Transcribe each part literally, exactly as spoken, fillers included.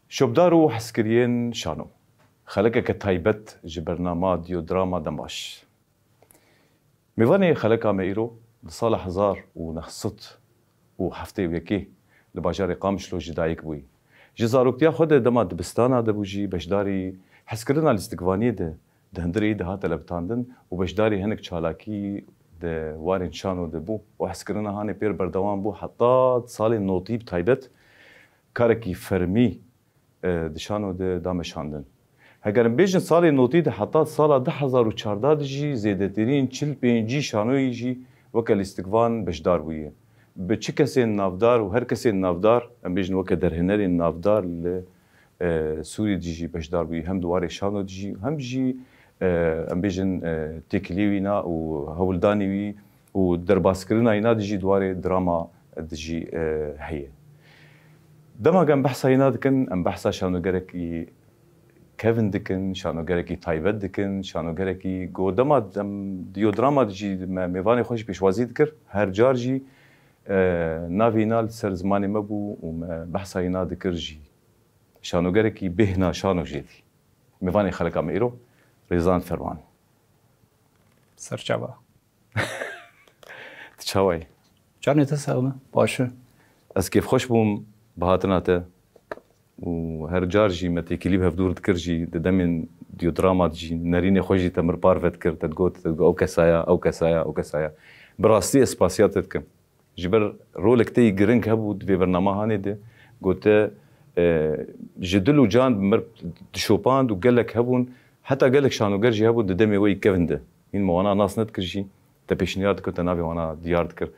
Şopdar û hezkiriyên şano. Xelekeke taybet ji bernama Diodrama Demaş. Mêvanê xeleka me îro di sala hezar û neh sed û heftê û yekê li bajarê Qamişlo ji dayik bûyî. Ji zaroktiya xwe de dema dibistana de bû jî beşdarî hezkirina lîstikvaniyê de di hundirê dihate lebitandin û beşdarî hinek çalakî di warên şano de bû û hezkirina hanê pêr berdewam bû heta salên notî bi taybet karekî fermî, e, di şano de da meşandin. Heger em bêjin salê notî de heta sala du hezar û çardeh de jî zêdetirîn çil pêncî şanoyî jî weke lîstikvan beşdar bûye. Bi çi kesên navdar û her kesên navdar, em bêjin weke derhênerên navdar li, e, Sûrî de jî beşdar bûye. Hem di warê şano de jî, hem jî, e, em bêjin, e, têkiliyê wîna û hewldanê wî û derbaskirina îna dijî di warê drama dijî, e, heye. Dema ku em behsa îna dikin, em behsa şanogerekî kevin dikin, şanogerekî taybet dikin, şanogerekî ku dema em Diodrama dijî me mêvanê xwe jî pêşwazî dikir, her car jî, e, navê îna li ser zimanê me bû û me behsa îna dikir jî. Şanogerekî bêhna şano jêdî. Mêvanê xeleka me îro, Rêzan Ferman. Serçava. Tu çawa yî? Canê te sax be. Baş e. Ez kêfxweş bûm bi hatina te û her car jî me têkilî bi hevdûr dikir jî di demên Diodrama de jî nerînê xwe jî te mir parve dikir, te digot, te digot, ew kesaya, ew kesaya, ew kesaya. Bi rastî ez spasiya te dikim. Ji ber rolek te yî giring hebû di vê bernama hanê de, gote, e, ji dil û can bi mir dişopand û gelek hebûn, heta gelek şanoger jî hebûn di demê we yî kevin de. Hîn me wana nas nedikir jî, te pêşniyar dikir, te navê wana diyar dikir.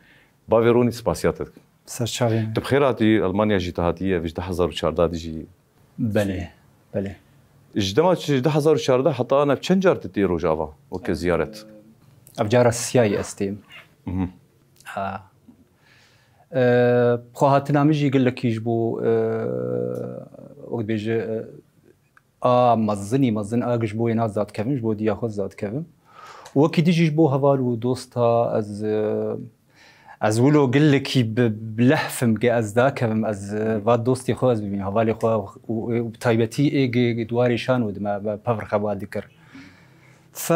Bavê Ronî spasiya te dikim. Serçavê me. Tu bi xêr hatî, Almanya jî te hatiye, ev ji du hezar û çardeh de jî. Belê, belê. Ji dema ji du hezar û çardeh heta ana çend car tu tê Rojava, weke ziyaret? Ev cara siyayî ez têm. Mhm. Ha. E, xwe hatina min jî gelekî ji bo, e, wek dibêje, e, a mezinî mezin a giş bo yê nas dadikevim, ji bo diya xwe dadikevim. Wekî dijî ji bo heval û dosta ez, e, ez wilo gelekî bi, bi lehfim ke ez dakevim, ez, e, va dostê xwe ez bibînim, hevalê xwe û, û bi taybetî ê ge, ge di warê şano de me, me pevr xebal dikir. Fe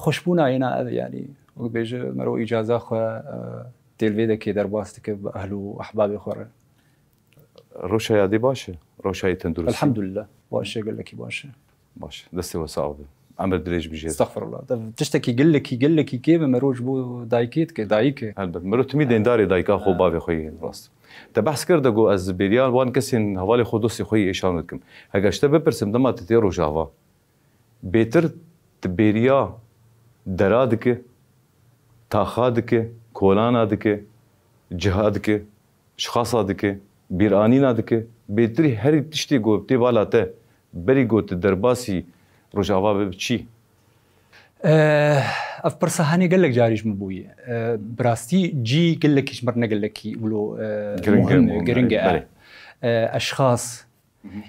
xweşbûna êna ev, yanî, wek bêje, mero îcaza xwe, e, têl vê dekê derbas dike bi ehl û ehbabê xwe re. Roşa yadê baş e? Roşa yê tenduristî? Elhamdulillah. Baş e, gelekî baş e. Baş e. Destê we sax be. Emir dirêj bijêr. Estexfirullah. Dev tiştekî gelekî, gelekî kêv e, mero ji bo dayikê dike, dayik e. Helbet. Mero timî deyndarê dayika xwe, bavê xwe yê rast. Te behs kir de got, ez bêriya wan kesên hevalê xwe, dostê xwe yê êşan dikim. Heger ji te bipirsim, dema tu tê Rojava, bêtir tu bêriya dera dike, taxa dike, kolana dike, ciha dike, şixasa dike, bîranîna dike, bêtirî herî tiştê ku tê bala te, berî ku tu derbasî Rojava bibe, çi? Eh, ev pirsa hanê gelek carî ji min bûye. Eh, bi rastî cî gelekî ji mir ne gelekî wilo, eh, Giring e, muhim e, muhim e, giring e. Belê. Eh, eşxas,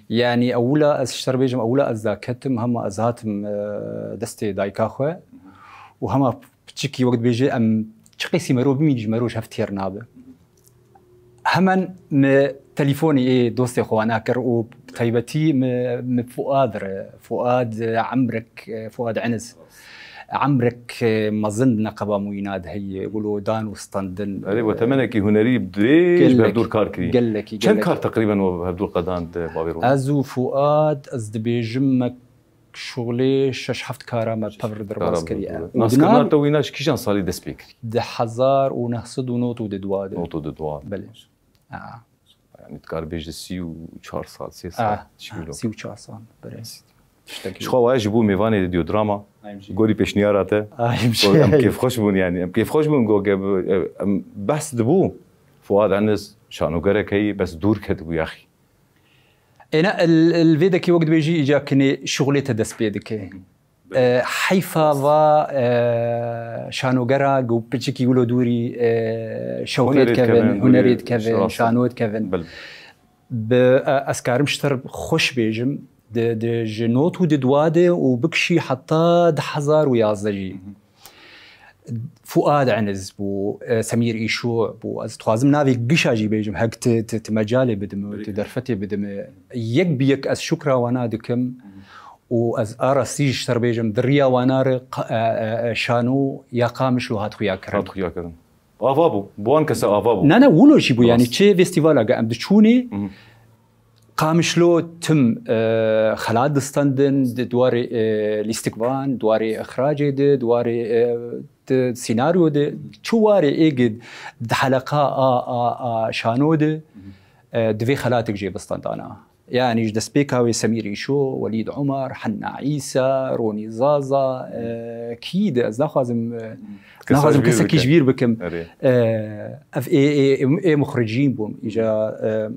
Yanî ewila ez ji te re bêjim, ewila ez daketim, hema ez hatim, e, destê dayika xwe û hema piçikî wek dibêje, em çi qîsî mero bimînî ji mero ji hev têr nabe. Hemen mi telefonî ê dostê xwe wana kir û taybetî mi, mi Fuad re, Fuad, e, Emrek, e, Fuad Enis. Emrek, e, mezin di neqeba mûyîna de heye, wilo dan û standin, Erê, we e, temenekî hunerî dirêj bi gelek, hevdûr kar kirî. Gelekî, Çend gelekî. kar teqrîben we bi hevdûr qedan di bavê Ronî? Ez û Fuad, ez dibêjim me şuxulê şeş heft kara me pevr derbas kiriye. Û Naskirina dina te wîna ji kîjan salî dest pê kirî? Di hezar û neh sed û nod û di dua de. Nod û di dua de. Belê. Ha. Yanî dikar bêje sî û çar sal, sê sal, Ah, tişkî wilo. Sî û çar sal, belê. Tiştekî. Ji xwe waye ji bo mêvanê Radyo Drama, Ayım şey. gorî pêşniyara te. Ayım Go- şey. Em kêfxweş bûn yanî. Em kêfxweş bûn go ge bi- em behs dibû. Fuad Enes şanogerek heyî, bes dûr ketibû yaxî. Êna el, el vê dekî wek dibêjî îca kinê şuxulê te dest pê dike. E, heyfa va, e, şanogera ku piçikî wilo dûrî, e, şewqê Hunerê dikevin, dikevin, hunerê wî dikevin, şanasî. şano dikevin. Bil- Bi, e, ez karim ji te re xweş bêjim, di, di, ji nod û di dua de û bikişî heta du hezar û yazdeh jî. Fuad Eniz bû, e, Semîr Îşû bû. Ez dixwazim navê gişa jî bêjim, hek ti, ti, ti mecalê bidime, ti derfetê bidime. Yek bi yek ez şukra wana dikim û ez a rastî ji te re bêjim, di riya wana re qa-, e, e, e, şano ya Qamişlo hat xuya kirin. Hat xuya kirin. Ava bû. Bi wan kesa ava bû. Ne, ne, wilo jî bû, yanî çi festîvala ge em diçûnê, Qamişlo tim, e, xelat distendin, di, di warê, e, lîstikvan, di warê ixracê de, di warê, e, di sînaryo de, çi warê êgid di heleqa a, a, a şano de, e, divê xelatek jê bistendana. Yanî ji destpêka wê Semîr Îşo, Welîd Umar, Henna Îsa, Ronî Zaza, e, kî de ez naxwazim, e, naxwazim kesekî ji bîr bikim. E, ev ê, ê, ê, ê muxricîn bûn. Îja, e,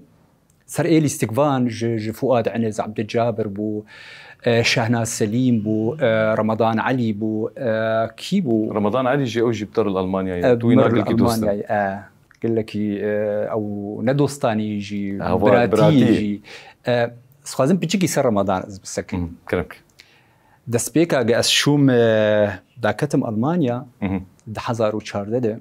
Ser ê lîstikvan ji, ji Fuad Eniz, Abdülcabir bû, e, Şehnaz Selîm bû, e, Ramadan Elî bû, e, kî bû? Ramadan Elî jî, ew jî bi te re li Almanyayê. E, tu wî bi me re li nakekî dost e. Almanyayê, e. Gelekî, e, ew ne dostanî jî, biratî jî. E, ez xwazim piçikî ser Ramadan ez bisekim. Hı, kerem ke. Destpêka ge ez şûm, e, daketim Almanya, di hezar û çardeh de,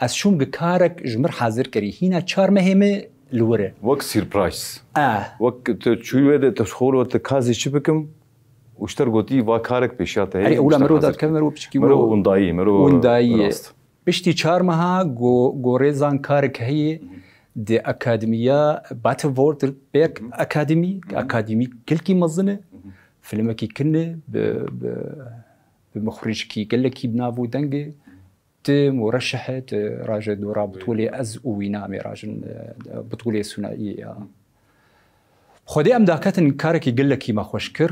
ez şûm gi karek ji mir hazir kirî. Hîna çar mehê me li wir e. Wek surprise. E. Wek tu çûyî wê de, tu xwe te kazî çi bikim û ji te re gotî va karek pêşiya te heye. Erê, ewla miro dadkeve, miro piçikî miro wilo windayî, miro windayî ye. Rast. Piştî çar meha go-, gorêzan karek heye di akademiya Baden-Württemberg Akademî, akademî gelkî mezin e. Filmekî kin e, bi, bi, bi muxricekî gelekî bi nav û deng e. Tu mureşeh e, tu raje dora bitolê ez û wîna em ê rajin, e, bitolê sunaiyê ya. Xwedê em daketin karekî gelekî me xweş kir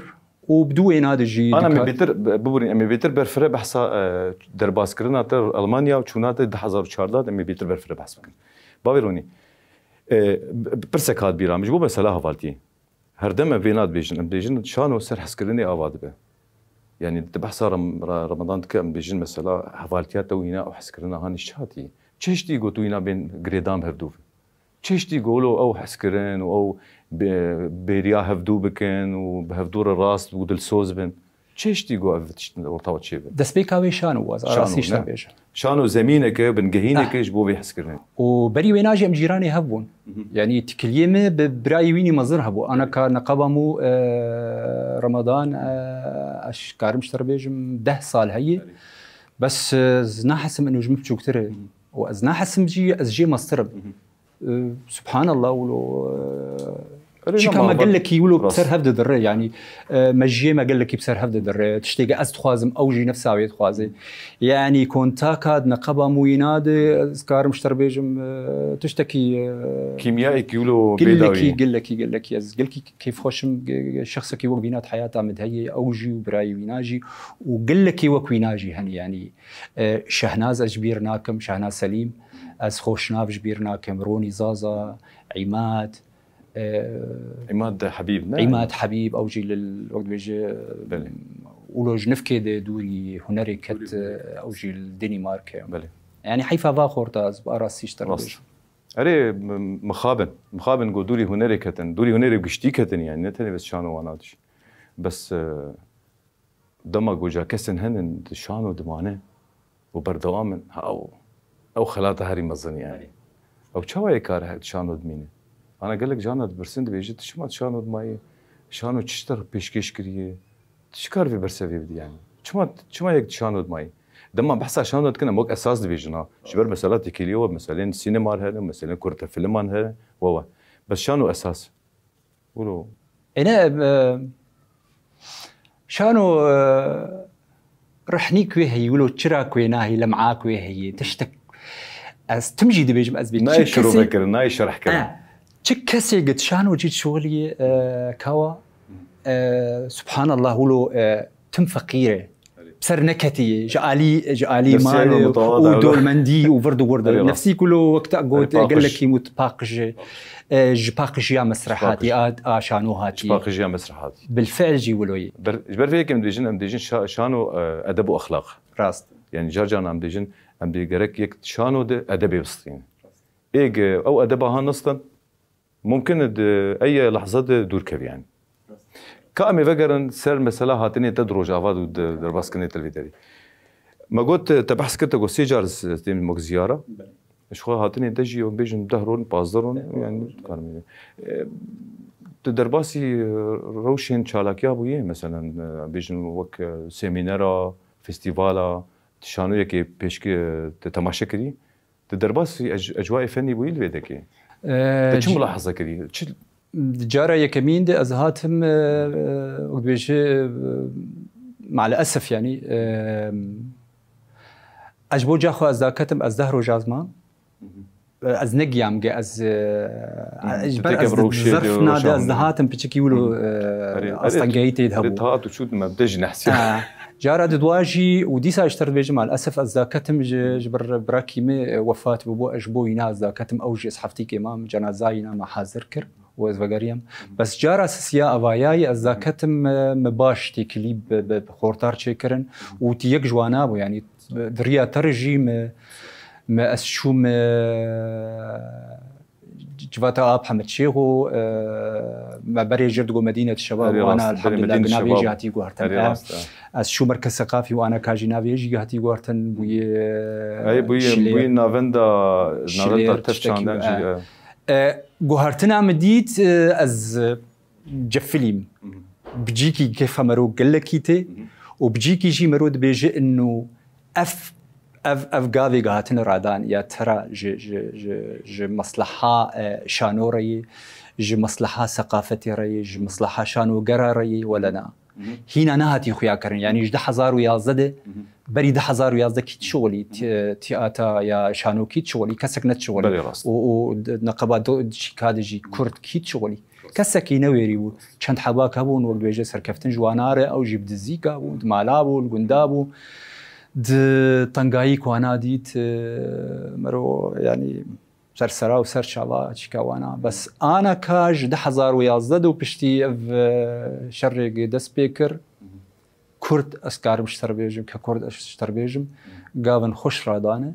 û bi du wêna de jî Ana em ê dikar- bêtir, bi-, biborîn, em ê bêtir berfireh behsa, e, derbaskirina te Almanya û çûna te du hezar û çardeh de em ê bêtir berfireh behs bikin. Bavê Ronî, e, bi-, pirsek hat bîra min ji bo mesela hevaltiyê. Herdem em vêna dibêjin, em dibêjin şano ser hezkirinê ava dibe. Yanî di behsa Rem-, Re-, Remadan dike em dibêjin mesela hevaltiya te û hîna ew hezkirina hanî çi hatî? Çi hiştî got û hîna bên girêdan bi hevdû bin? Çi hiştî got wilo ew hezkirin û ew bê-, bêriya hevdû bikin û bi hevdû re rast û dilsoz bin? Çi hiştî got ev tişt orta çêbe? Destpêka wê şano bû, ez a rastî ji te bêjim. Şano zemîneke, bingehîneke ji bo vê hezkirinê. Û berî wêna jî em cîranê hev bûn. Yanî tikiliyê me bi birayê wînî mezin hebû. Ana ka neqaba mû, e, Remadan, e, ez karim ji te re bêjim deh sal heye. Bes, e, ez nahesim ino ji min biçûktir e. Û ez nahesim jî ez jê mestir im. E, Subhanallah, wilo, e, Erê, çika me gelekî wilo bi ser hev didirê, yanî, e, mejiyê me gelekî bi ser hev didirê. Tiştê ke ez dixwazim, ew jî nefsa wê dixwaze. Yanî, kontaka di neqeba mûyîna de, ez karim ji te re bêjim, e, tiştekî, e, kîmyayekî wilo gelekî, bêdawî. Gelekî, gelekî, ez gelekî kêfxweş im, ge-, ge-, şexsekî wek vîna di heyata min de heye, ew jî û birayê wîna jî û gelekî wek wîna jî hene, yanî, e, Şehnaz ez ji bîr nakim, Şehnaz Selîm, ez Xoşnav ji bîr nakim, Ronî Zaza, Îmad, e, Îmad Hebîb, ne? Îmad Hebîb, ew jî li, wek dibêje, Belê. Ûlo ji nifkê de dûrî hunerê ket, dûrî hunerê. Ew jî li Dînîmarke. Belê. Yanî heyfa va xorta ez bi rastî ji te re bêjim. Erê, m-, mixabin, mixabin ku dûrî hunerê ketin, dûrî hunerê giştî ketin, yanî ne tenê bes şano wana diş. Bes, e, Dema ku ca kesên henin di şano dimane û berdewam in, ha, ew, ew xelata herî mezin e, yanî. Ew çawa yê kar he-, di şano dimîne? Ana gelek cana dipirsin, dibêje, tu çima di şano dimayî? Şano çi ji te re pêşkêş kiriye? Tu çi kar vê bersevê bidî, yanî? Çima, çima yek di şano dimayî? Dema behsa şano dikin, em wek esas dibêjin, ha. Ji ber mesela têkiliyê we, meselên sînemar hene, meselên kurtefiliman hene, we we. Bes şano esas. Wilo. Ene, e, şano, e, rehnî ku heyî, wilo çira ku nahî, lem'a ku heyî, tiştek. Ez tim jî dibêjim, ez bê nayê çi şirove kesê-, kirin, nayê şerh kirin. E, çi kesê git şano cî şoliyê, e, kawa, e, subhanallah, wilo, e, tim feqîr e. Ser neketiyê, ji alî, ji alî malê û dolmendî û vird û wird. Erê, rast. Nefsî ku lo wek te got, erê, paqij. Gelekî mut paqij, e, ji paqijiya mesreh hatî, a, a şano hatî. Ji paqijiya mesreh hatî. Bilfiil jî wilo ye. Ber-, ji ber vê yekê em dibêjin, em dibêjin şa-, şano, e, edeb û exlaq. Rast. Yanî car caran em dibêjin, em dê gerek yek şano de edebê bistînin. Êg, e, ew edeba han nistin, Mumkin e di ey lehze de dûr kevî, yanî. Ka em ê vegerin ser mesela hatinê te di Rojava de û di derbaskirinê te li vê derê. Me got, te behs kir, te got sê car s-, tên wek ziyara. Belê. Ji xwe hatinê te jî, em bêjin deh ron, pazdeh ron, deh ron, yanî, dikarim. E, tu derbasî, e, rewşên çalakiya bûyê, meselen, e, bêjin wek, e, semînera, festîvala, tu şanoyekê pêşki-, te temaşe kirî? Tu derbasî ec-, ecwayê fenî bûyî li vê dekê? E, Te çi c- mulahaza kirî? Çi Cara yekemîn de ez hatim, e, e, wek dibêje, e, maalesef, yanî, e, ez ji bo ca xwe ez daketim, ez deh roja ez mam. E, ez negiyam ge ez, e, Hı hı. ji Tu ber têkeve ez di rewşê de, zerf na de ez roşan dihatim piçikî wilo, Hı hı. e, Erê, erê, astengehî tê de erê hebû. Taha tu çû me de jî nehsiya. Ha, cara di dua jî û dîsa ji te re dibêjim, maalesef ez daketim ji, ji ber birakî me, e, wefat bûbû, ez ji bo wîna ez daketim, ew jî ez heftîkê mam, cenaza wîna me hazir kir. û ez vegeriyam. Bes cara sisiya avayayî ez daketim, e, me baş têkilî bi, bi, bi xortar çêkirin û tî yek ji wana bû, yanî di riya te re jî me, me ez çûm, e, civata Ap Hemed Şêxo, e, me berê jir digo Medînet Şebab Erê wana rast, berê elhamdulillah Medînet bi navê Şebab. Jî hatî guhertin. Erê E, rast, e. Ez çûm Merkez Seqafî wana ka jî navê jî hatî guhertin bûye, Erê bûye, şilê, bûye navenda, şilê navenda tev çandin jî, e. E, guhertina min dît, e, ez cefilîm. Bi cîkî kêfa mero gelekî tê û bi cîkî jî mero dibêje inu ev, ev, ev gavê ge hatine radan ya tera ji, ji, ji, ji mesleha, e, şano re yê, ji mesleha seqafetê re yê, ji mesleha şanogera re yê, wele na. Hîna nehatî xuya kirin. Yanî ji du hezar û yazdeh de, berî du hezar û yazdeh kî çi welî ti-, tiyata ya şano kî çi welî, kesek ne çi welî. Belê rast. Û, û d-, neqeba do-, şîka de jî Kurd kî çi welî. Kesekî newêrî bû. Çend hebak hebûn, wek dibêje serkeftin ji wana re, ew jî bi dizîka bû, di mala bû, li gunda bû. Di tengayî ku wana dît, e, mero, yanî, ser sera û ser çava çîka wana. Bes aneka ji du hezar û yazdeh de û piştî ev, e, şerê ge dest pê kir, Kurd, ez karim ji te re bêjim, ke Kurd ez ji te re bêjim, gavin xweş radane.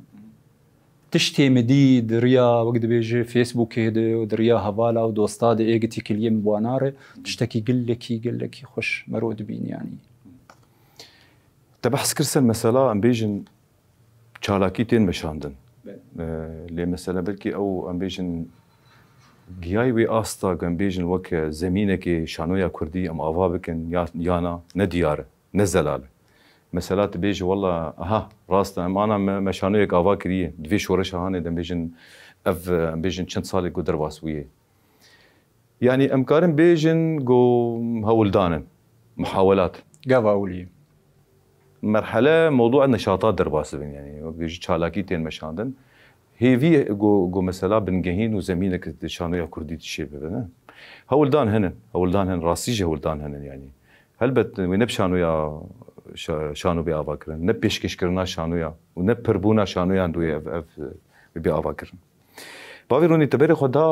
Tiştê min dî di riya, wek dibêje, Facebookê de û di riya hevala û dosta de ê gitî kiliyê min bi wana re, tiştekî gelekî, gelekî xweş mero dibîn, yanî. Te behs kir ser mesela, em bêjin, çalakî tên meşandin. Belê. Ee, lê mesela belkî ew, em bêjin, giyayî wê asta, em bêjin, wek zemînekê şanoya kurdî em ava bikin ya, ya na, ne diyar e, ne zelal e. Mesela tu bêjî, wela, aha, rast e, em ana me, me şanoyek ava kiriye. Di vê şoreşa hanê de em bêjin, ev, em bêjin, çend salê ku derbas bûye. Yanî em karin bêjin ku hewldan in, muhawelat. Gava ewilî. Merhele, mewdûa neşata derbas dibin, yanî wek dibêjî çalakî tên meşandin. Hêvî ku, ku mesela bingehîn û zemînek di şanoya kurdî dişê bibe, ne? Hewldan hene, hewldan hene, rastî jî hewldan hene, yanî. Helbet wê ne bi şanoya şa-, şano bê ava kirin, ne pêşkêşkirina şanoya û ne pirbûna şanoyan duyê ev, ev bê ava kirin. Bavê Ronî, te berê xwe da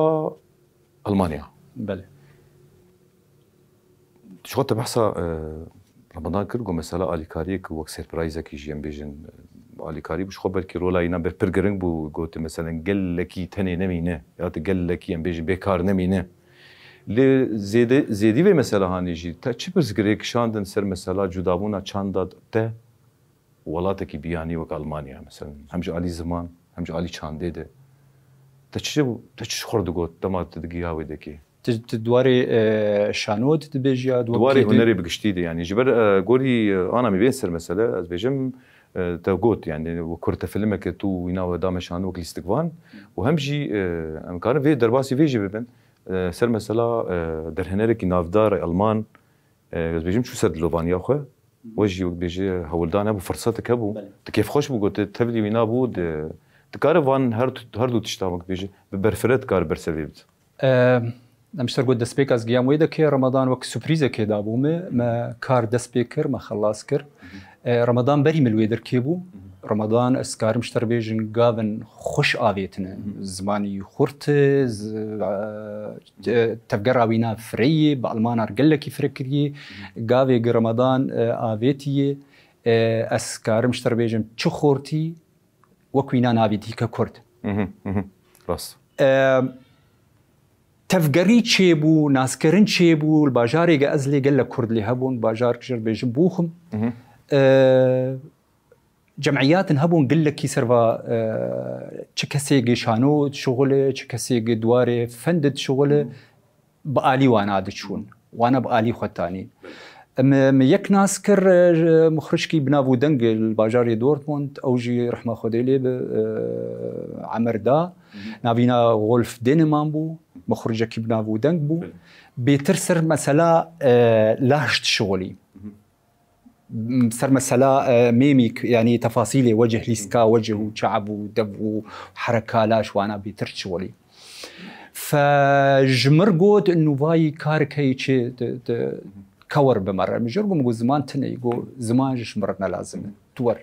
Almanya. Belê. Ji xwe te behsa, e, Ramadan kir, got mesela alîkariyek wek surprise-ekî jî em bêjin, e, alîkarî bû. Ji xwe belkî rola înan ber pir giring bû, got mesela gelekî tenê nemîne, ya te gelekî em bêjin bêkar nemîne. Lê zêde, zêdî vê mesela hanê jî, te çi pirsgirêk kişandin ser mesela cudabûna çanda te? Welatekî biyanî wek Almanya, mesela, hem ji alî ziman, hem ji alî çandê de. Te çi, te çi ji xwe digot, dema tu digiya wê dekê? Tu, tu di warê, e, şano de dibêjî ya, di wek Di warê kê de? Hunerê bi giştî de, yanî. Ji ber, e, gorî, e, ana min bên ser mesele, ez bêjim, e, te got, yanî, wek kurte filmeke tu wîna we dame şano wek lîstikvan û hem jî, e, em karin vê derbasî vê jî bibin. E, ser mesela, e, derhênerekî navdar e Alman, e, ez bêjim çû ser dilovaniya xwe. We jî wek bêje hewldan hebû, firsetek hebû. Belê. Tu kêfxweş bû, got, tevlî wî nabû, di, dikare van her, her du tiştan wek bêje, bi berfireh dikare berse vê bide. Em, em ji te got destpêk ez giyam wê dekê, Ramadan wek surprîzekê dabû me, me kar dest pê kir, me xelas kir. E, Ramadan berî min li wê derkê bû. Ramadan, ez karim ji te re bêjin, gavin xweş avêtine. Zimanî xurt e, z-, e, tevgera wîna fireyê, bi Almanar gelekî fire kiriye. Gavê gi Ramadan, e, avêtiye, e, ez karim ji te re bêjim, çi xortî wek wîna navîtî ke Kurd. Mhm, mhm. Rast. E, tevgerî çêbû, naskirin çêbû, li bajarê ge ez lê gelek Kurd lê hebûn, bajar ji re bêjim Bochum. Mhm. E, Cem'iyatin hebûn gilekî serva, e, çi kesê gi şano dişuxule, çi kesê gi duwarê fend dişuxule, bi alî wana diçûn. Wana bi alî xwe tanî. Min, min yek nas kir, e, muxricekî bi nav û deng li bajarê Dortmund, ew jî rehma Xwedê lê bi, e, emir da. Navîna Wolf Deneman bû, muxricekî bi nav û deng bû. Bêtir ser mesela, e, laş dişuxulî. Ser mesela, e, mêmîk, yanî tefasîlê wecih, lîstika wecih û çav û dev û hereka laş wana bêtir çi welî. Fe ji mir got, inu vayî karik heyî çi, ti, ti, kewer bi me re. Min jir got, min got, ziman tune ye, got, ziman ji ji mir ne lazim e. Tu wer.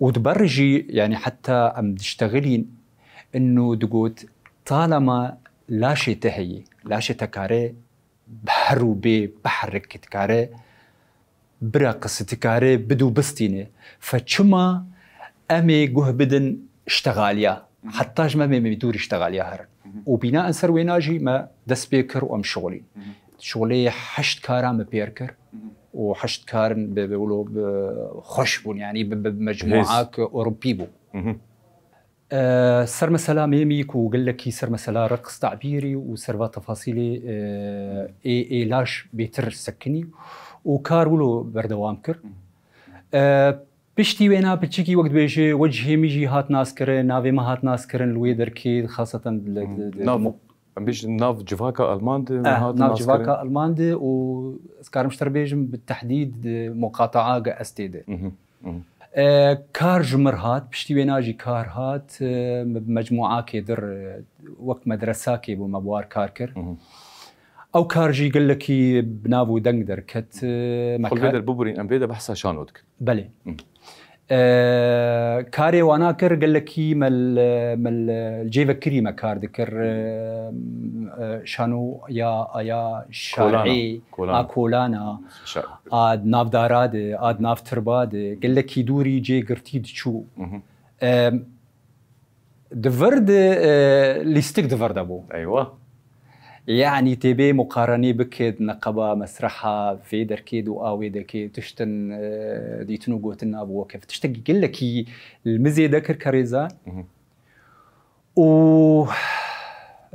Û di ber jî, yanî heta em diştexilîn, inu digot, talema laşê te heyî, laşê te kare her û bê biherik, dikare bireqis, dikare bid û bistîne. Fe çima em ê guh bidin ştexaliya? Heta ji me, me, me dûrî ştexaliya herin. Û bîna en ser wêna jî me dest pê kir û em şixulîn. Şixulê heşt kara me pêr kir û heşt karin bi, bi, wilo bi xweş bûn, yanî bi, bi mecmuak Ewropî bû. E, ser mesela mêmîk û gelekî ser mesela reqs tabîrî û serva tefasîlê, e, ê, ê laş bêtir sekinî û kar wilo berdewam kir. E, piştî wêna piçikî wek dibêje, wecihê min jî hat naskirin, navê min hat naskirin li wê derkê, xaseten li, li, li, Nav, em bêjin nav civaka Alman de Eh, hat nav naskirin. Civaka Alman de û ez karim ji te re bêjim, bi tehdîd, e, muqataa ge estê de. E, kar ji mir hat, piştî wêna jî kar hat, e, me-, mecmuakê dir, e, wek medresakê bû, me bi war kar kir. Ew kar jî gelekî bi nav û deng derket, e, me Xwe li vê kar- der biburîn, em vê de behsa şano dikin. Belê. E, karê wana kir, gelekî me li, me li cêvekirî me kar dikir, e, e, şano ya, aya şarî, Kolana. a kolana, Şa- a di nav dara de, a di nav tirba de, gelekî dûrî cê girtî diçû. E, di vir de, e, lîstik di vir de bû. Eywa. Yanî tê bê muqarenê bikit, neqeba, mesreha, vê derkê de û a wê dekê, tiştin, e, dîtin û gotin nabû wekef. Tiştekî gelekî li min zêde kir kerêza. Û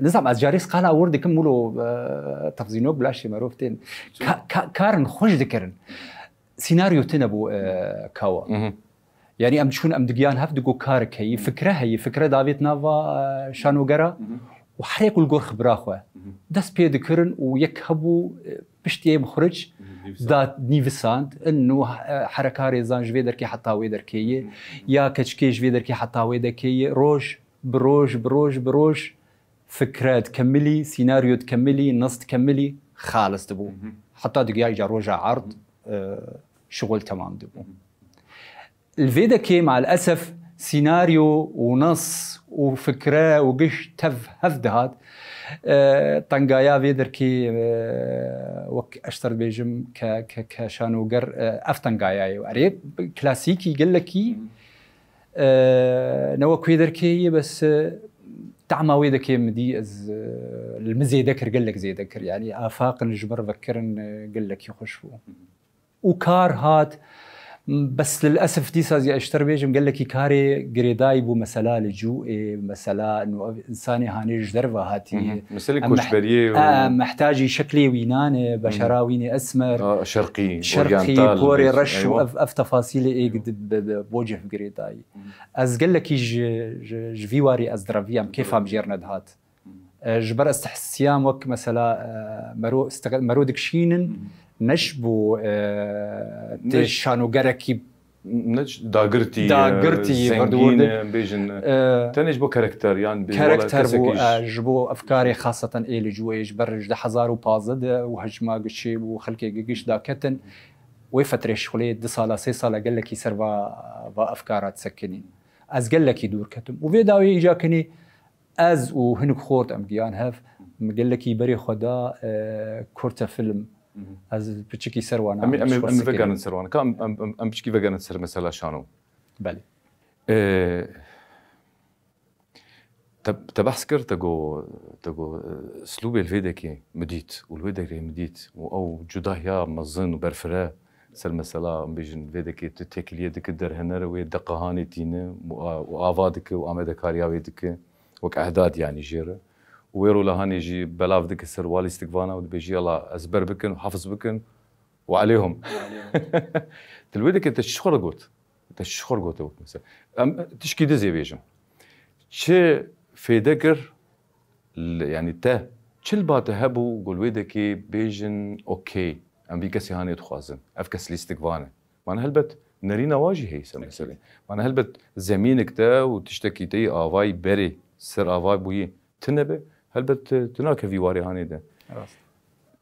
nizam, ez carê qala wir dikim, wilo, e, tefzînok bi laşê merov tên. Ka-, ka-, karin xweş dikirin. Sînaryo tune bû, e, kawa. Yanî em diçûn, em digiyan hev, digo karek heyî, fikre heyî, fikre davêt nava, e, şanogera û herêk û li gor xibira xwe dest pê dikirin û yek hebû, e, piştî yê muxric da nîvisand, inu, e, hereka rêzan ji vê derkê heta wê derkê ye, ya keçikê ji vê derkê heta wê derkê ye, roj bi roj, bi roj, bi roj fikre dikemilî, sînaryo dikemilî, nas dikemilî, xalis dibû. Heta digiya îca roja erd, e, şixul temam dibû. Li vê dekê, maalesef, sînaryo û nas û fikre û giş tev hev dihat. E, tengaya vê derkê, e, wek ez ji te re dibêjim ke, ke, ke şanoger, e, ev tengaya ye. Erê, klasîkî gelekî, e, ne wek wê derkê ye, bes, e, tahma wê dekê min dî ez, e, li min zêde kir, gelek zêde kir. Yanî afaqin ji min re vekirin, e, gelekî xweş bû. û kar hat. Bes lilesef dîsa zî ez ji te re bêjim, gelekî karê girêdayî bû, mesela licûê, mesela inu ev însanê hanê ji derve hatî. Meselê Em koçberiyê meht-, û e, mehtacî şeklê wî nane, beşera wî nê esmer, A, şerqî, şerqî, oryantal, porê bêj-, reş û eywa. ev, ev tefasîlê ê di-, bi, bi, bo cih girêdayî. Ez gelekî ji, ji, ji vî warî ez direviyam, kêfa min jêr nedihat. E, ji ber ez tihsiyam wek mesela, e, mero, istiql-, mero dikişînin, ne ji bo, e, tê Ne ş- şanogerekî Ne ş- dagirtî, Dagirtî, e, zengîn, berdiwordek. e, bêjin, e, E, tenê ji bo karakter, yan bê-, wala karekter bû, kesekî ji e, ji bo ev karê xaseten ê li cû ê ji ber ji du hezar û pazdeh de û hejma giş çêbû, xelkê gigiş daketin. Wê fetrê şixulê du sala, sê sala gelekî ser va, va ev kara disekinî. Ez gelekî dûr ketim. Û vê dawiyê îca kinî Ez û hinik xort em giyan hev, min gelekî berê xwe da, e, kurte film. Ez piçikî ser wan Em, em, em, em vegerin ser wan. Ka em, em, em, em piçikî vegerin ser mesela şano. Belê. E, te, te behs kir, te got, te got, e, slûbê li vê dekê min dît û li wê dekê min dît û ew cudahiya mezin û berfireh Ser mesela, em bêjin, vê dekê tu têkiliyê dike derhener, wê deqehanê tîne û a-, û ava dike û amadekariya wê dike, wek ehdad, yanî, jê re. Û wê rola hanê jî belav dike ser wa lîstikvana û dibêjî, "Yala, ezber bikin, hefiz bikin û aleyhum." Tu li wê dekê te çi xwe re got? Te çi xwe re gote wek mesela? Em tişkî dizê bêjim. Çi fêde kir, li, yanî te, çi li ba te hebû, ku li wê dekê bêjin, "Okey, em vî kesê hanê dixwazin. Ev kes lîstikvan e." Mana helbet nerîna wa jî heye ser meselê. Mana helbet zemînik te û tiştekî te yî avayî berê ser ava bûyî tune be, helbet tu, tu nakevî warê hanê de. Rast.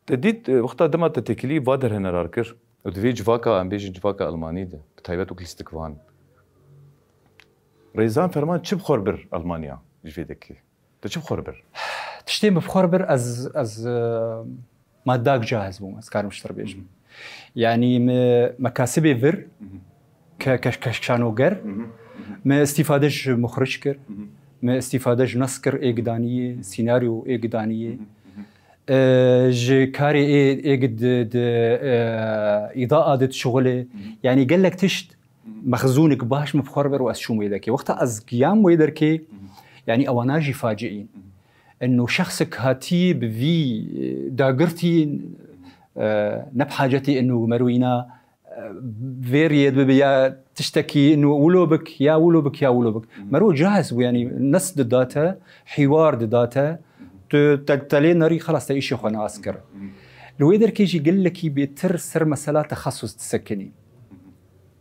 Te dît, e, wexta dema te têkilî va derhenerar kir û di vê civaka, em bêjin civaka Elmanî de, bi taybet wek lîstikvan. Rêzan Ferman çi bi xwe re bir Elmanya ji vê dekê? Te çi bi xwe re bir? Tiştê min bi xwe re bir, ez, ez, e, madak cahiz bûm, ez karim ji te re bêjim. Yanî me, mekasibê vir, ke-, keş-, keşkşanoger, me îstîfade ji muxric kir, me îstîfade ji nas kir, ê gidaniyê, sînaryo ê gidaniyê. E, ji karê ê, ê gi di, di, e, îdaa de dişuxulê. Yanî gelek tişt mexzûnik baş min bi xwe re bir û ez çûm wê dekê. Wexta ez giyam wê derkê, yanî ewana jî faciîn. Eno şexsek hatî bi vî, e, dagirtî, e, ne bi hacetê eno mero îna, e, vê riyê bibe ya tiştekî eno wilo bik, ya wilo bik, ya wilo bik. Mero cahiz bû, yanî nas didate, hîwar didate, tu te, te lê nerî, xelas te îşê xwe nas kir. Li wê derkê jî gelekî bêtir ser mesela texesus disekinî.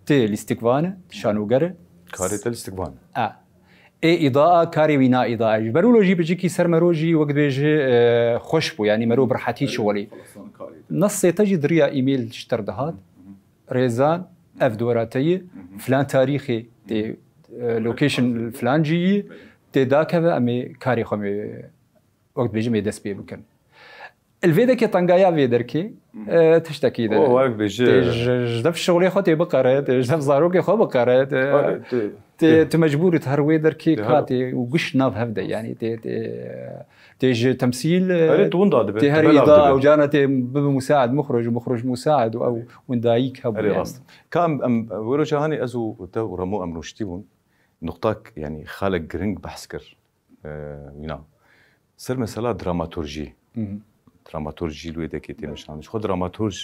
Tê lîstikvan e, tê şanoger e. Karê te lîstikvan e. A. Ê îdaa, karê wî na îdaa. Ji ber wilo jî bicikî ser mero jî wek dibêje, e, xweş bû. Yanî mero bi rehetî çi welî. Nasê te jî di riya email ji te re dihat. Rêzan, ev dora te ye. Filan tarîxê tê, e, location filan cî yî. Tê dakeve, em ê karê xwe mê, wek dibêjim, ê dest pê bikin. Li vê dekê tengaya vê derkê, e, tiştekî de. O, wek bêje. Tê ji, ji dev şixulê xwe tê biqere, tê ji dev zarokê xwe biqere, tê, Wek tê, tê, tê. Tu mecbûr î her wê derkê Tê her katê û giş nav hev de, yanî tê, tê, tê ji temsîl, e, Erê, tu winda dibe, tê tu her belav îda dibe. Ew carna tê bibe musaid muxruc û muxruc musaid û ew windayîk hebû, Erê, yanî. Rast. Ka em, em, wê roja hanê ez û te û Remo em rûştî bûn. Nuqtak, yanî xalek giring behs kir. E, wîna. Ser mesela dramaturjî. Dramaturjî li wê dekê tê meşandin. Ji xwe dramaturj,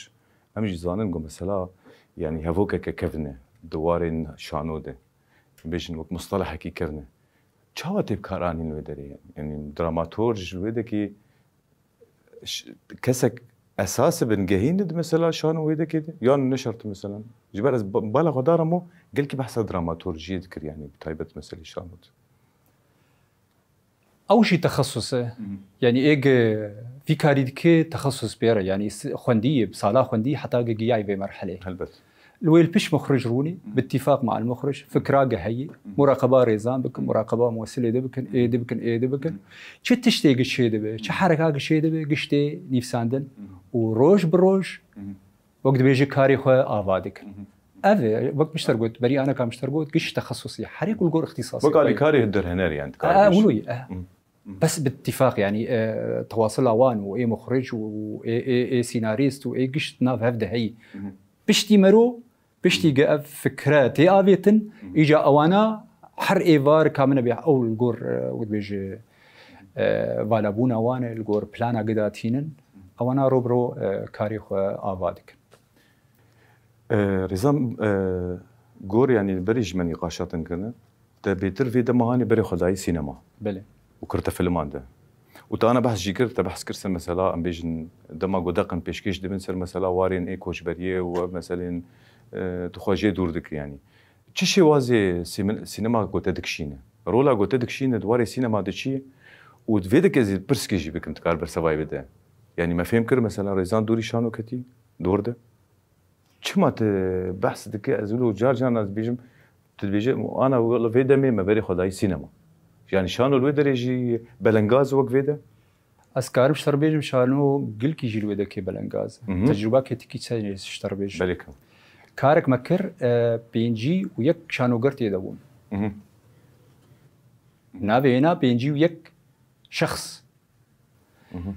em jî zanin ku mesela, yanî hevokeke kevn e di warên şano de. Bêjin wek mustelehekî kevn e. Çawa tê bi kar anîn wê derê? Yanî dramaturj li wê dekê ş-, kesek esas e, bingehîn e di mesela şano wê dekê de? Yan ne şert e mesela? Ji ber ez ba-, bala xwe darim û gelkî behsa dramaturjiyê dikir, yanî bi taybet meselê şano de. Ew jî texesus e. Yanî ê gi vî karî dike texesus pê re. Yanî s-, xwendî ye, sala xwendî heta gi giyayî vê merhelê. Helbet. Li wê li pişt muxric rûnî, bi îtîfaq ma el muxric, fikra gi heyî, muraqeba rêzan bikin, muraqeba muwesilê de bikin, ê de bikin, ê de bikin. Çi tiştê gi çê dibe, çi hereka gi çê dibe, giştê nîvsandin û roj bi roj Wek dibêje karê xwe ava dikin. Ev e, wek min ji te re got, berî aneka min ji te re got, giş texesusî. Herê ku li gor îxtîsasê Wek xwe ye. Alîkarê derhener, yani, A, a, dikare wilo ye, e. Bes bi ittifaq, yani, e, tewasila wan û ê muxric û ê, ê, ê sînarîst û ê giş di nav hev de heyî. Piştî mero, piştî ge ev fikre tê avêtin, îca ewana her êvar ka min nebê ew li gor, e, wek dibêje, e, valabûna wan e, li gor plana ge datînin, ewana ro bi ro, e, karê xwe ava dikin. E, Rêzan, e, gor, yanî, berî ji me nîqaşa te kirine, te bêtir vê dema hanê berê xwe dayî sînema Belê. û kirte filman de. Û te ana behs jî kir, te behs kir ser mesela, em bêjin, dema ku deqin pêşkêş dibin ser mesela warên ê koçberiyê û ev meselên, e, tu xwe jê dûr dikî, yanî. Çi şêwazê sîmin-, sînema ku te dikişîne? Rola ku te dikişîne di warê sînema de çi ye? Û di vê de ez ê pirskê jî bikim, tu kar bersevayê bide. Yanî me fêm kir, mesela, Rêzan dûrî şano ketî, dor de. Çima tu behs dike, ez wilo car caran ez dibêjim, tu dibêje, ana wilo vê demê me berê xwe dayî sînema. Yanî şano li wê derê jî belengaz wek vê de? Ez karim ji te re bêjim, şano gilkî jî li wê dekê belengaz e. Mhm. Tecrûba ketikî çi ji te re bêjim. Belê ka. Karek me kir, e, pêncî û yek şanoger tê de bûn. Mhm. Navê hêna pêncî û yek şexs. Mhm.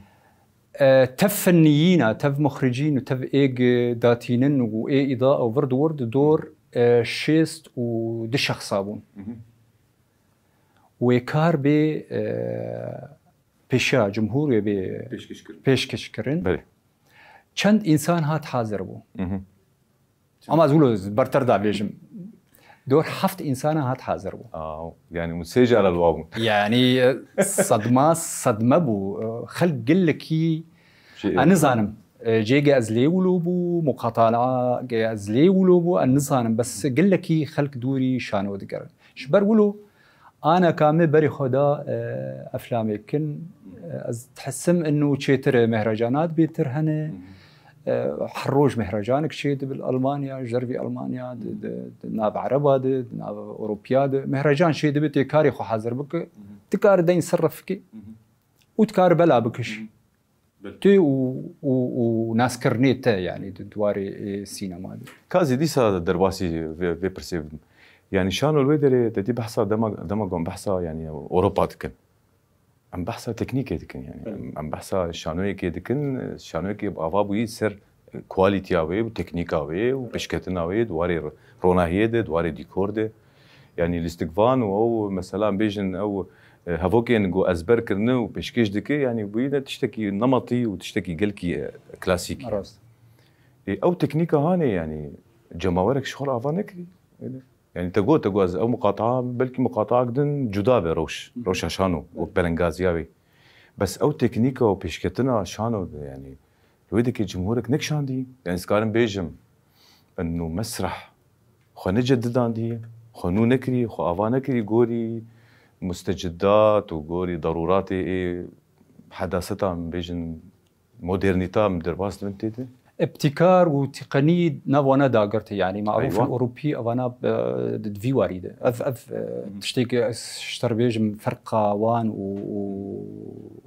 E, tev finniyîna, tev muxricîn û tev êg datînin û ê îda û vir di wir di dor, e, şêst û du şexsa bûn. Wê kar bê, e, pêşiya cumhûrê bê Pêşkêş kirin. Pêşkêş kirin. Belê. Çend însan hat hazir bû? Ama ez wilo berter da bêjim. Dor heft însana hat hazir bû. Aw, yani hûn sê cara li wa bûn. Yani, e, sedma, sedme bû. E, xelk gelekî, Şey, ez nizanim. E, cêge ez lê wilo bû, muqatalage ez lê wilo bû, ez nizanim. Bes gelekî xelk dûrî şano digerin. Ji ber wilo, aneka me berê xwe da, e, eflamê kin. E, ez dihisim inu çêtir mehrecanat bêtir hene. E, her roj mehrecanek çêdibe li Almanya, ji dervî Almanya, di, di, di nav Ereba de, di nav Ewropiya de. Mehrecan çêdibe tê karê xwe hazir bike, dikare deyn serref bike û dikare bela bike jî. Belê. Tu û, û, û naskirinê te, yani, di, di warê, e, sînema de. Ka ez ê dîsa derbasî vê, vê pirsê bibim. Yani, şano li wê derê te dî behsa dema, dema gon behsa, yani, Ewropa dikin. Em behsa teknîkê dikin, yani. Belê. Em, em behsa şanoyekê dikin, şanoyekê bi ava bûyî ser quality-ya wê û teknîka wê û pêşketina wê di warê ro-, ronahiyê de, di warê dîkor de. Yani lîstikvan û ew, mesela, em bêjin ew, e, hevokên ku ezber kirine û pêşkêş dike, yani bûyîne tiştekî nematî û tiştekî gelkî, e, klasîk. Rast. Ê, ew teknîka hanê, yani cemawerek ji xwe re ava nekirî. Öyle. Yani te got, te got ez ew muqataa, belkî muqataak din cuda be rewş, rewşa şano, wek belengaziya wê. Bes ew teknîka û pêşketina şano de, yani, li wê dikê cumhurek nekişandî. Yani, ez karim bêjim, eno mesreh xwe necedidandî, xwe nû nekirî, xwe ava nekirî gorî mustecidat û gorî derûratê ê hedaseta, em bêjin, modernîta em derbas dibin tê de? Îbtîkar û teqnî nav wana dagirtî, yani, marûfên Eywa. Ewropî evana, e, di, di vî warî de. Ev, ev, e, tiştê ku ez ji te re bêjim, ferqa wan û, û,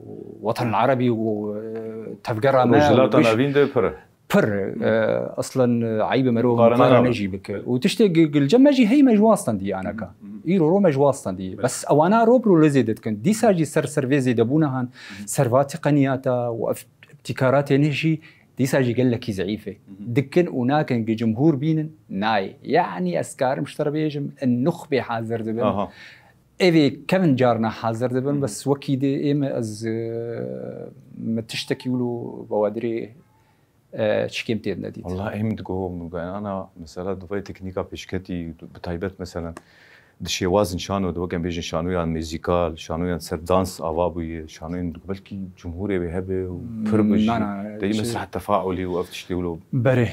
û Watan Erebî û, e, tevgera me û Rojhilata Navîn de pir e. Pir, e, aslen, e, eyb e merov muqarene jî bike. Û tiştê gi-, gil cem me jî heyî me ji wan stendî aneka. Îro ro me ji wan stendî. Bes ewana ro bi ro lê zêde dikin. Dîsa jî ser, ser vê zêdebûna han, ser va teqniyata û ev îbtîkaratê nê jî dîsa jî gelekî zeîf e. Dikin û nakin gi cumhûr bînin, nayê. Yani ez karim ji te re bêjim, in nuxbê hazir dibin. Aha. Evê kevin carna hazir dibin, bes wekî dê ê me ez, e, me tiştekî wilo bawadirê, e, çikêm tê nedît. Wallah, em digo, min got, ana, mesela, di vê teknîka pêşketî, bi taybet, mesela, di şêwazin şano de, wek em bêjin şanoyan muzîkal, şanoyan ser dans ava bûye, şanoyan, belkî cumhurê wê hebe û pir bi jî. Na, na, te yî çi mesreh tefaulî û ev tiştê wilo. Berê.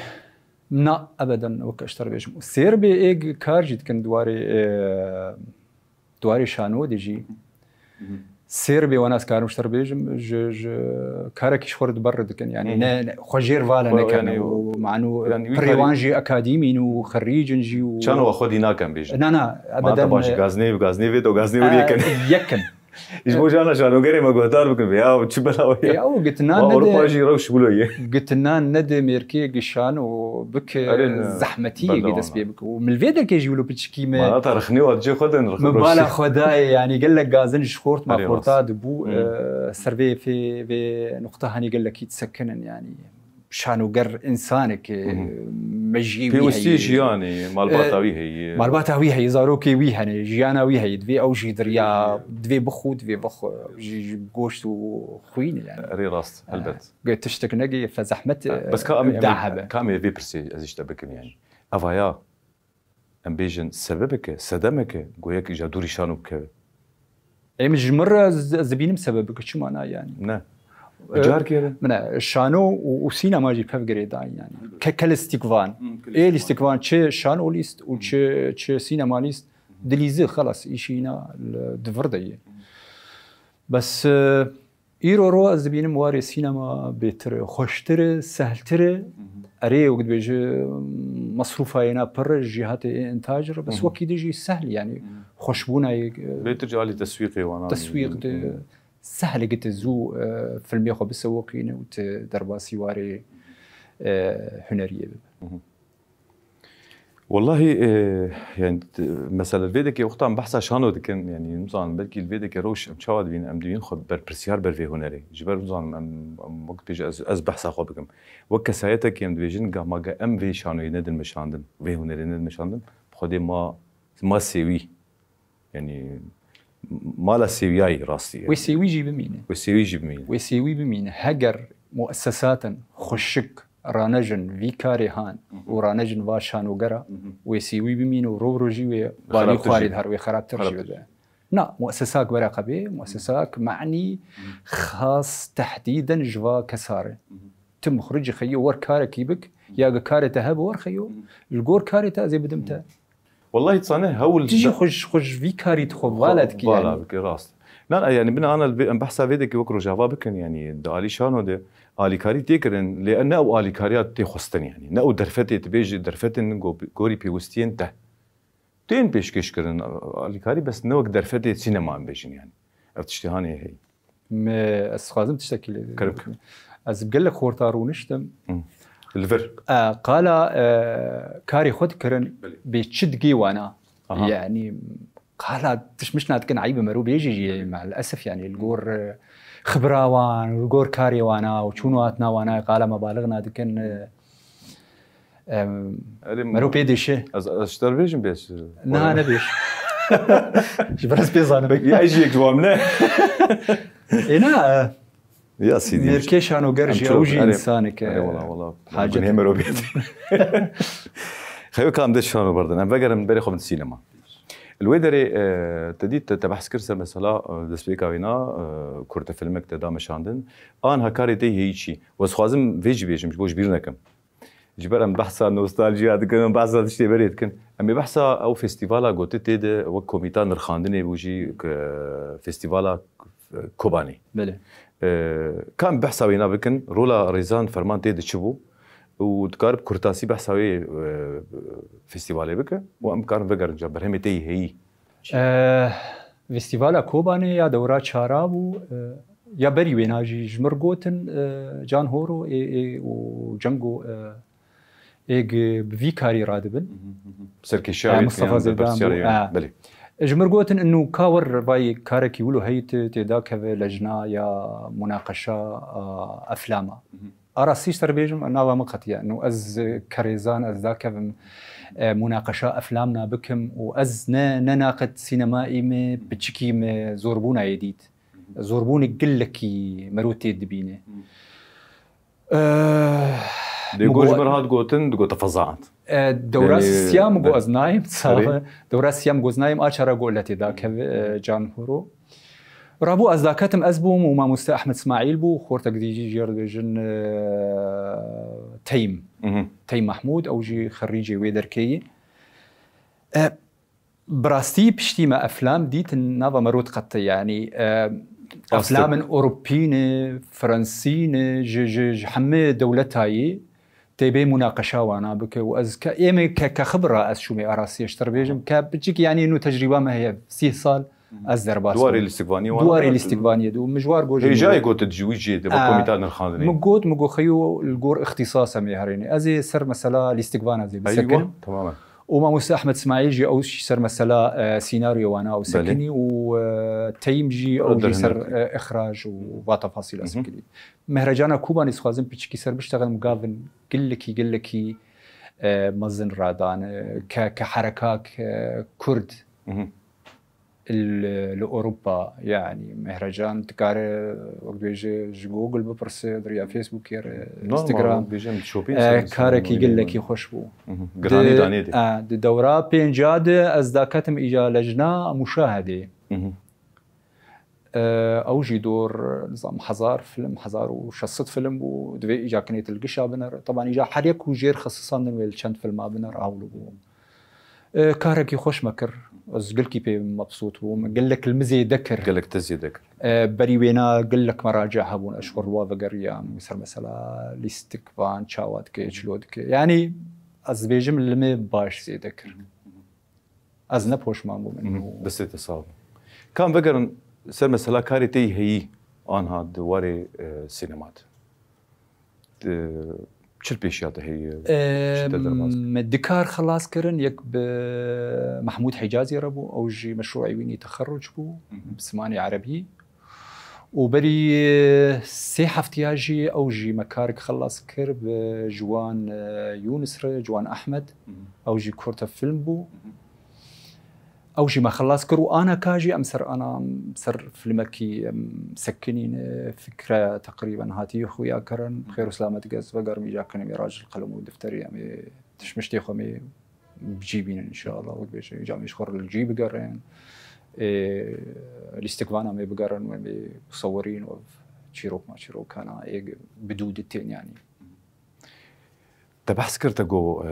Na, ebeden, wek ez ji te re bêjim. Sêr bê êg kar jî dikin di warê, e, di warê şano de jî. Sêr bê wana ez karim ji te re bêjim, ji, ji karekî ji xwe re di ber re dikin. Yani ne, ne, xwe jêr vala nekin. Û manu pirê wan jî akadîmîn û xerîcin jî û çano wa xwedî nakin bêjin. Na, na, ebeden. Baş, gaznê, gaznê vê do, gaznê wê yekin. Yekin. Ji bo jana şanogerê me guhdar bikin, ya çi bela wê. Ya, ew gitinan nede. Ewropa jî rewş wilo ye. Gitinan nede mêrkê gişan û bike zehmetiyê dest pê bike. Û milvê derkê jî wilo piçikî me. Mana ta rixnê wa dicê xwe din, rixnê. Me bala xwe dayê, yani gelek gazin ji xort ma xorta dibû, e, ser vê fê, vê nuqta hanî gelekî disekinin yani. Şanoger însanek, e, mejiyê wî heye. Pêwistî jiyanê, malbata wî heye. Malbata wî heye, zarokê wî hene, jiyana wî heye. Divê ew jî diriya, divê bixwe, divê bixwe. Ji, ji goşt û xwîn yani. Erê rast, helbet. Ge tiştek negê fe zehmet, e, bes ka em, em, ka em ê vê pirsê ez ji te bikim yani. Evaya, em bêjin sebebeke, sedemeke, go yek îja dûrî şano bikeve. Em ji min re ez, ez dibînim sebebeke çima na yani. Ne. E, carkê re. Min e, şano û, û sînema jî pev girêdayî yani. Ke, ke lîstikvan. Ê lîstikvan çi şano lîst û çi, çi sînema lîst. Dilîzi, xelas, îşî îna li, di vir de ye. Bes, e, îro ro ez dibînim warê sînema bêtir e, xweştir e, sehltir e. Erê, wek dibêje, mesrûfa yê na pir e, ji cîhatê ê intaj re. Bes wekî di jî sehl, yani, xweşbûna yê, e, bêtir ji alî teswîqê wana. Teswîq de sehl e, tu zû, e, filmê xwe bisewiqîne û tu derbasî warê, e, huneriyê bibe. Wallahî, e, yani, t-, mesela li vê dekê wexta em behsa şano dikin, yani, nizanim, belkî li vê dekê rewş em çawa dibînin, em dibînin xwe berpirsyar ber vê hunerê. Ji ber nizanim, em, em wek dibêje ez, ez behsa xwe bikim. Wek kesayetekê em dibêjin, ga ma ge em vê şanoyê nedin meşandin, vê hunerê nedin meşandin, bi xwedê ma, ma sêwî. Yani, mala sêwiyayî rastî ye. Wê sêwî jî bimîne. Wê sêwî jî bimîne. Wê sêwî bimîne. Heger muessesatin xweşik ranejin vî karê han û ranejin va şanogera, wê sêwî bimîne û roj rojî wê balî xwarê dihar, wê xerabtir jî bibe. Na, muessesak were qebê, muessesak manî xas tehdîden ji va kesare. Tu mixricî xeyo wer karekî bik, ya ge karê te hebe wer xeyo, li gor karê te ez ê bidim te. Wallahî dizane hewl Tu jî xwe ji, xwe ji vî karî tu xwe vala dikî vala yani. Bike, rast. Na, yani bina ana li vê, em behsa vê dekê wek Rojava bikin, yani di alî şano de alîkarî tê kirin, lê ne ew alîkariya tê xwestin yani. Ne ew derfetê tu bêjî, derfetên go-, gorî pêwistiyên te tên pêşkêş kirin. Alîkarî bes ne wek derfetê sînema em bêjin yani. Ev tiştê hanê heye. Me, ez dixwazim tiştekî lê Kerem. Ez bi gelek xorta rûniştim. Hı. Li vir. E, qala, e, karê xwe dikirin, Belê. bê çi digê wana. Aha. Yani, qala tişmişna dikin, eyb e mero bêjî jî, Belê. Maalesef yani, li gor, e, xibira wan, li gor karê wana û çûn û hatina wana, qala mebalixna dikin, e, Em, Erê, mero pê dişe. Ez, ez ji te re bêjim bêş. Niha nebêj. Ji ber ez pê zanim. Peki, ez jî yek ji wan ne? Ê na, e, Ya sîdî. Mêrkê şanoger Em jî, çok, ew jî erê, insanek e. Erê, wala, wala. Hacet. Gunê mero bêt. Xeyo kam de şano berdin. Em vegerin berê xwe bin sînema. Li wê derê, e, te dît, te, te behs kir ser mesela, e, destpêka wîna, e, kurte filmek te da meşandin. An hekarê te heyî çî. Ez xwazim vê jî bêjim, ji bo ji bîr nekim. Ji ber em behsa nostaljiya dikin, em behsa tiştê berê dikin. Em ê behsa ew festîvala gotî tê de wek komîta nirxandinê bû jî, ke festîvala Kobanê. Belê. Ee, ka em behsa wêna bikin, rola Rêzan Ferman tê de çi bû? Û dikare bi kurtasî behsa wê, e, festîvalê bike û em karin vegerin ca berhemê te yî heyî. Ee, festîvala Kobanê ya dewra çara bû, e, Ya berî wêna jî ji mir gotin, e, Can Horo ê, ê û Cengo, e, ê gi-, bi vî karî radibin. Serkêşiya E, wê Mustafa diyan Zêdan berpirsiyarê bû, wê. e. Belê. Ji mir gotin, inu ka wir vay karekî wilo heyî tê, tê dakeve lejna ya munaqeşa, e, eflama. A rastî ji te re bêjim, nava min qetiye. Inu ez kerêzan, ez dakevim, e, munaqeşa eflamna bikim û ez ne, ne naqet sînemayî me, piçikî me zorbûna yê dît. Zorbûnê gilekî mero tê dibîne. Hmm. Eh, Dê min got ji got, min re hat gotin, digot te fezaand. Eh, dewra Yani, sisiya min got de-, ez nayêm, erê. Dewra sisiya min got ez nayêm, a çara got letê da kev, eh, Can Horo. Rabû ez daketim, ez bûm û mamoste Ahmet Smaîl bû, xortek dî jî jê re dibêjin, eh, Teym. Mhm. Teym Mahmûd, ew jî xerîcê wê derkeyî. Eh, Bi rastî piştî me eflam dîtin nava me rot qete, yanî, e, Rast e. Eflamên Ewropî ne, Fransî ne, ji, ji, ji hemê dewletayî tê bê munaqeşa wana bike û ez ke, ê me ke, ke xibira ez şûmê arastiye ji te re bêjim, ke piçik yanî nû tecrîba me heye, sîh sal ez derbas Duwarê bûm. Lîstikvaniyê wana Duwarê da. Lîstikvaniyê de û mijwar gojê Hêjayê gotin ji wî cihê de, bak Ha. Komîta nirxandinê. Min got, min got xeyo li gor îxtîsasa me herêne. Ez ê ser mesela lîstikvana zê Eywa, bisekinim. Tamamen. Û mamoste Ahmet Smaîl jî ew jî ser mesela, e, sînaryoya wana ew Belê. Sekinî û, e, Teyim jî ew jî ser, Derhênerkî. E, îxraj û va tefasîla Hı hı. Sekinî. Mehrecana Kobanê dixwazim piçikî ser biştexelim gavin gilekî, gilekî, e, mezin radan, e, ke, ke hereka, ke Kurd Hı hı. li, li Ewropa, yanî Mehrecan dikare, wek dibêje, ji Google bipirse, di riya Facebookê re, No, Instagram. Ma bêjim, dişopîn E, ser karekî Instagram, gelekî xweş bû. Mhm. Giranî Di, danê de. e, di dewra pênca de ez daketim îca lejna muşahedê. Mhm. E, ew jî dor, nizam, hezar film, hezar û şeş sed film bû, divê îca kinê til gişa biner. Teban îca her yek û jêr xesisandin wê li çend filma biner, ew li bû. E, karekî xweş me kir. Ez gelkî pê mebsût bûm. Gelek li min zêde kir. Gelek te zêde kir. E, berî wêna gelek merace hebûn. Ez ji xwe li wa vegeriyam. Ser mesela lîstik van, çawa dike, çilo dike. Yanî ez dibêjim li min baş zêde kir. Ez ne poşman bûm. Mhm. Destê te sax be. Kam vegerin ser mesela karê te yî heyî anha di warê, e, sînema de. Di, Çil pêşiya te heye? Em, çi te derbas kir? Min du kar xilas kirin, yek bi Mehmûd Hicazî re bû, ew jî meşrûê wî nî texerruc bû, bi zimanê erebî. Û berî sê heftiya jî ew jî me karek xilas kir bi Ciwan, e, Yûnis re, Ciwan Ehmed. Ew jî kurte film bû. Ew jî me xilas kir û aneka jî em ser ana, ser filmekî, em, sekinîne, fikre teqrîben hatiye xuya kirin. Xêr û selamet gez vegerim, îca kinim ê rajil qelem û defterî, em ê tişmiştê xwe mê bi cî bînin inşallah. Wek bêje, îca mê ji xwe re li cî bigerin. Ê, lîstikvana mê bigerin, wê mê sewirîn û çîrok ma çîrokana ê bi dû ditên yanî. Te behs kir, te got, e,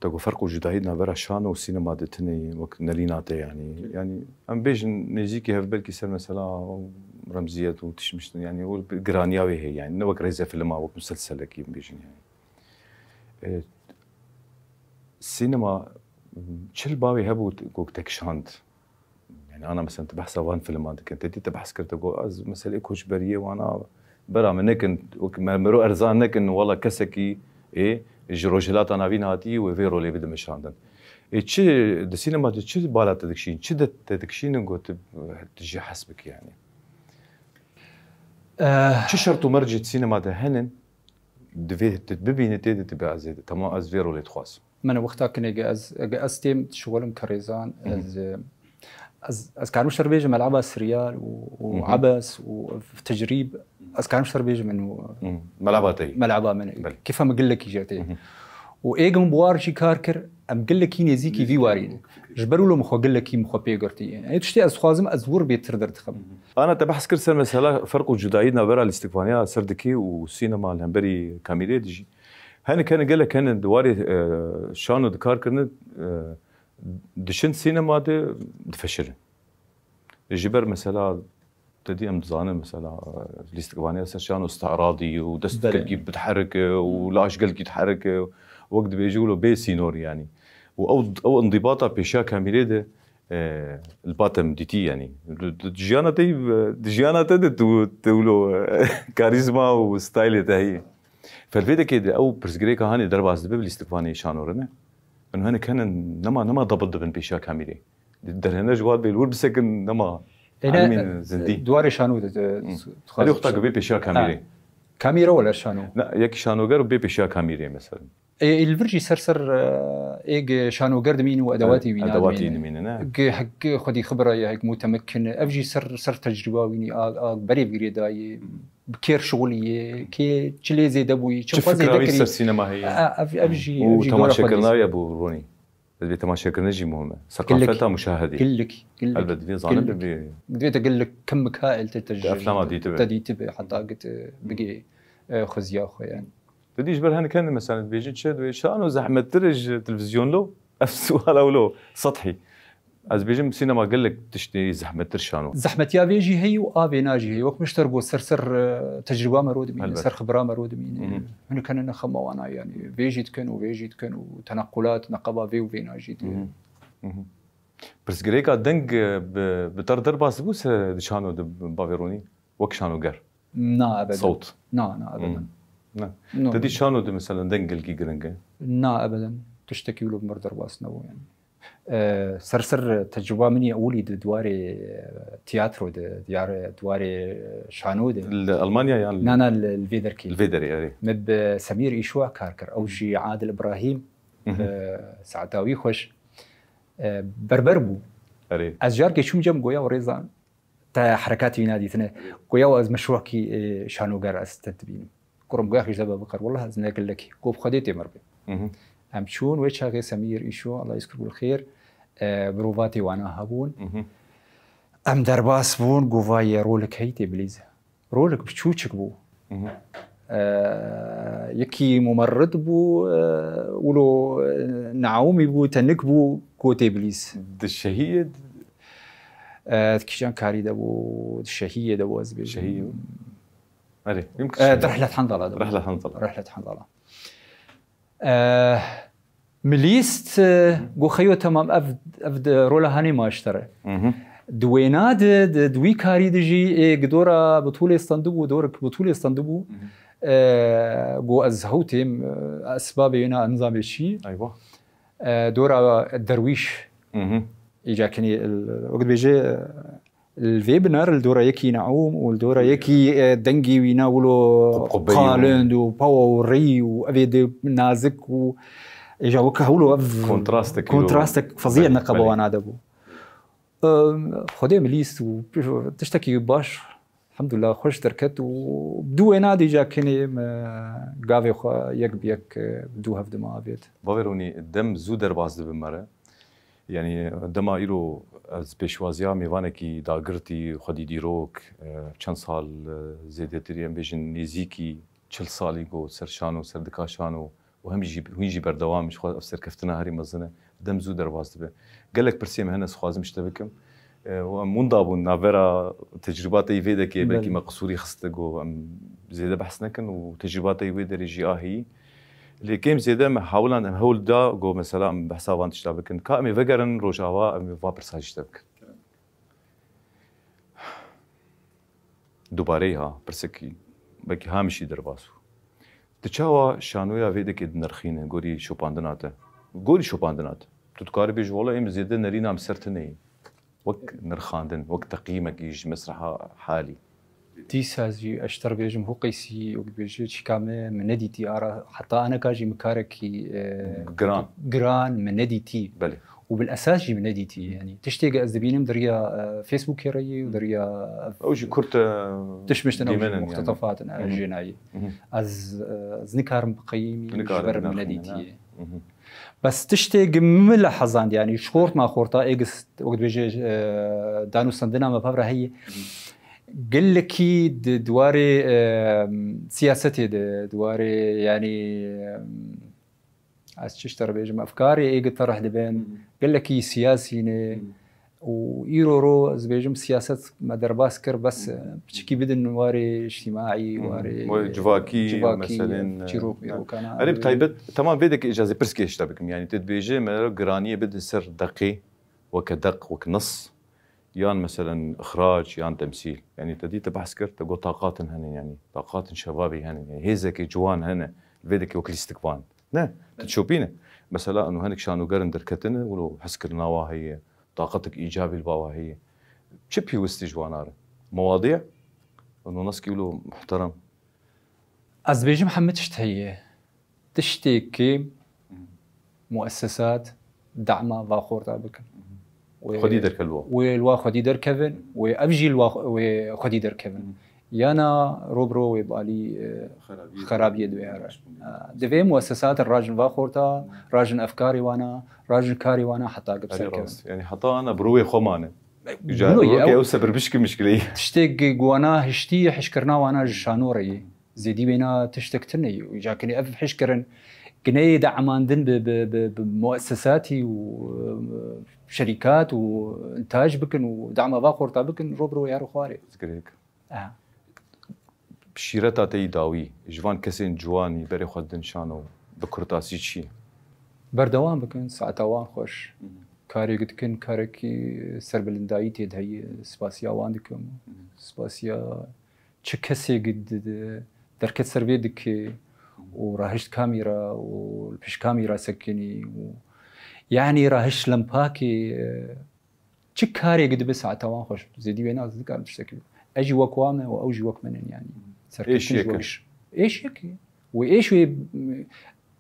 te got ferq û cudayî di navbera şano û sînema de tune ye wek nerîna te yanî. Yanî em bêjin nêzîkî hev belkî ser mesela remziyet û tişmiştin yanî û giraniya wê heye yanî. Ne wek rêzefilma, wek muselselekî bêjin yanî. E, sînema çil bavê hebû ku te kişand. Yani ana mesela tu behsa van filman dikin. Te dî te behs kir, te got, ez meselê koçberiyê wana bera min nekin, wek me miro erzan nekin, wala kesekî ê ji Rojhilata Navîn hatî wê vê rolê bide meşandin. Ê çi di sînema de çi bala te dikişîn, çi de te dikişînin got tu, tu jî hes bikî yani? Eh. Çi şert û mercê di sînema de henin, divê tu bibînî tê de tu bê ez ê, tamam ez vê rolê dixwazim. Min wexta kinê ge ez, ge ez têm dişixulim kerêzan, ez, ez, ez karim ji te re bêjim, meleba seriyal û, û ebes û tecrîb, ez karim ji te re bêjim min û Meleba te ye. Meleba min. Belê. Kêfa min gilekî jê tê. Û êg min bi war jî kar kir, em gilekî nêzîkî vî warî ne. Ji ber wilo min xwe gilekî min xwe pê girtî. Ê tiştê ez dixwazim, ez wir bêtir derdixim. Ana te behs kir ser mesela ferq û cudayî navbera lîstikvaniya ser dikê û sînema li hemberî kamîrê dijî. Hinek hene gelek hene di warê, e, şano di kar kirine, e, diçin sînema de difeşirin. Ji ber mesela te dî em dizanin mesela, e, lîstikvaniya ser şano îstîradî û dest Belê. gelkî bidiherike û laş gelkî diherike. Wek dibêjî wilo bê sînor yanî. Û ew, ew îndîbata pêşiya kamîrê de, e, li ba te min dîtî yanî. Di, di, di jiyana te, di jiyana te de tu, tu wilo, e, karîzma û staylê te heye. Felvê dekê de ew pirsgirêka hanê derbas dibe bi lîstikvanê şano re ne. Û hinek hene nema, nema dabit dibin pêşiya kamîrê. Derhêner ji wan bê li wir bisekin nema Êne, elimên zindî. Di warê şano de, de, Hmm. dixwazim Herî wexta ku bê pêşiya kamîrê. Ha. Kamîre wala şano? Na, yekî şanoger û bê pêşiya kamîrê mesela. Ê, ê li vir jî ser ser, e, ê ge şanoger dimînin û edewatê wî Edewatê nadimînin. dimînin, ne? Ge hek xwedî xibra ye, hek mutemekin e. Ev jî ser, ser tecrüba wî nî, a, a berê bi girê dayê, bi kêr şixulî ye, kê çi lê zêde bûyî, çi Çi xwe fikra zêde wî kirî. ser sînema heye. A, ev, ev jî, ev Û jî dora xwe temaşekirina dî. ya bo Ronî. Ez bê temaşekirine jî muhim e. Seqafeta muşahedê. Gillik, gillik. Elbet, divê zanin Gillik. bibê. Divê te gillik kim mikael te, te Te eflama dîtibe. te dîtibe, heta git, e, bigê, e, xuziya xwe yani. Te dî ji ber hinek hene mesela dibêjin çi, dibê şano zehmettir e ji televîzyonlo, ev suala wilo sethî. Ez dibêjim sînema gelek tiştê zehmettir şano. Zehmetiya vê jî heye û a vêna jî heye. Wek min ji te re got ser ser, e, tecrüba me ro dimîne, Elbet. ser xibra me ro dimîne. Mhm. Hinek hene ne xema wana yani. Vê jî dikin û vê jî dikin û tenequlat, neqeba vê û vêna jî dikin. Mhm. Mhm. Pirsgirêka deng, e, bi, bi te re derbas dibû se di şano de bavê Ronî? Wek şanoger? Na, ebeden. Sewt? Na, na, ebeden. Hmm. Na. No. Te dî şano de mesela deng gelkî giring e? Na, ebeden. Tiştekî wilo bi mir derbas nebû yani. E, ser ser tecrüba min ya ewilî di dwarê, e, tiyatro de, diyar, dwarê, e, şano de. Li Almanya yan li Na, na, li, li vê derkê. Li vê derê, erê. Me bi Semîr Îşwa kar kir. Ew jî Adil Îbrahîm, Mhm. e, saeta wî xweş. E, berber bû. Erê. Ez carkê çûm cem goya û rêzan. Te herekatê wî nadîtine. Goya ez meşwakî, e, şanoger ez te dibînim. Kurim goya xîr zebe biqer. Wallah ez ne gilekî. Go bi Xwedê tê mir bê. Mhm. Em çûn wê çaxê Semîr Îşo, Allah yezkirhu bil xêr, e, mirovatê wana hebûn. Mhm. Em derbas bûn, go va ye rolik heyî tê bilîze. Rolik biçûçik bû. Mhm. E, yekî mumerrid bû, e, wilo, e, naumî bû, tenik bû, go tê bilîz. Di şehiyê? E, di kîjan karî de bû, di şehiyê de bû, ez bêjim. Şehiyê bû? Erê, yumkin E, şehiyê. di Rihlet Handala de bû. Rihlet Handala. Rihlet Handala. E, milîst, e, go xeyo temam, ev, ev de rola hanê ma ji te re. Mhm. Di wêna de, di, di wî karî de jî, ê, gi dora Betûlê Stendibû, dorik Betûlê Stendibû, Mhm. E, got ez hewtêm, e, esbabê wêna nizamê çi. Eywa. E, dora derwîş. Mhm. Îca kinê, wek dibêje, li vê binar, li dora yekî neûm û li dora yekî, e, dengî wîna wilo qalind û pawa û rî û evê de nazik û îca wek hewlo ev kontrastek, kontrastek fezî neqeba wana de bû. Xwedê min lîst û tiştekî baş, elhamdulillah, xweş derket û bi dû wêna dî îca kinê me gavê xwe yek bi yek, e, bi dû hevdima avêt. Bavê Ronî, dem zû derbas dibe me re. Yanî dema îro ez pêşwaziya mêvanekî dagirtî, xwedî dîrok, e, çend sal, e, zêdetirî, em bêjin nêzîkî çil salî ku ser şano, ser dika şano û hem jî, hûn jî berdewam ji xwe ev serkeftina herî mezin e, dem zû derbas dibe. Gelek pirsê me hene, ez dixwazim ji te bikim. E, û em winda bûn navbera tecrûba te yî vê dekê, belkî me qisûrî xiste ku em zêde behs nekin û tecrûba te yî wê derê jî a heyî. Lê kêm zêde me hewilan, em hewl da ku mesela em behsa van tişta bikin. Ka em ê vegerin Rojava, em ê va pirsa jî ji te bikin. Dubareyê ha, pirsekî, belkî hamişî derbas bû. Tu çawa şanoya vê dekê dinirxîne gorî şopandina te? Gorî şopandina te. Tu dikarî bêjî, wela êm zêde nerîna em ser tune yî. Wek nirxandin, wek teqîmekî ji mesreha halî. Dîsa jî ez ji te re bêjim, Huqeysî, wek dibêje, çîka me, min nedîtî ara, heta aneka jî min karekî, e, giran, giran min nedîtî. Belê. Û bil esas jî min nedîtî. Yanî tiştê ku ez dibînim di riya, e, Facebookê re yî û di riya, e, ew jî kurt, e, tişt miştin, ew jî dîmenên, yanî, muxtetefat in, e, jênayî. Ez, e, ez nikarim biqeyîmî, ji ber min nedîtiye. Bes tiştê ku min li hezand, yanî ji xort ma xorta êgis, wek dibêje, e, danûstandina me pevre heye. Gelekî di, di warê, e, siyasetê de, di warê, yanî, e, ez çi ji te re bêjim, efkarê ê gi terih dibin, gelekî siyasî ne û îro ro ez bêjim siyaset me derbas kir, bes, e, piçikî bidin warê îctîmaî, warê civakî, civakî, meselên, e, çîrok, îrokana. Erê, bi taybet, temam vê dekê îcazê pirsgê ji te bikim. Yanî te dibêje me giraniyê bidin ser deqê, weke deq, wek nas, yan meselen ixrac, yan temsîl. Yanî te dî te behs kir, te got taqatin hene, yanî taqatin şevabî hene, yanî hêzekê ciwan hene, li vê dekê wek lîstikvan. Ne, tu dişopîne. Mesela, eno hinek şanogerin derketine, wilo hezkirina wa heye, taqetek îcabî li ba wa heye. Çi pêwistî ji wana re? Mewadî ye? Eno neskî wilo muhterem. Ez dibêjim hemû tişt heye. Tiştê ku muessesat dema va xorta bikin. Wê xwedî derkevin. Wê li wa xwedî derkevin, wê ev jî li wa xwe-, wê xwedî derkevin. Yana ro bi ro wê balî, e, xerabiyê, xerabiyê diwêre. E, divê muessesat rajin va xorta, rajin efkarê wana, rajin karê wana heta ki bi ser kevin. Rast. Yanî heta ana bi ro wê xwe mane. Îca ew, ew sebirbişkî mişkileyî. Tiştê gi-, gi wana hiştî, hişkirina wana ji şano re yê. Zêdî wêna tiştek tune ye. Îca kinê ev hişkirin, gineyê de emandin bi, bi, bi, bi muessesatî û, e, şerîkat û întaj bikin û dema va xorta bikin, ro bi ro yar xwarê. Zikirêk. Aha. Şîreta te yî dawî, ji van kesên ciwanî berê xwe din şano, bi kurtasî çi ye? Berdewam bikin, saeta wan xweş. Karê dikin, karekî serbilindayî tê de heye, spasiya wan dikim. Spasiya çi kesê gi di, di, derket ser vê dike û rahişt kamî re û li pişt kamî re sekinî û yanî rahişt lempakê, e, çi karê gi dibe saeta wan xweş. Zêdî wê naz dikarim tiştekî. Ez jî wek wan me û ew jî wek min in yanî. Serkeftin jî wek ji-, êş yek e. Wê êş wê,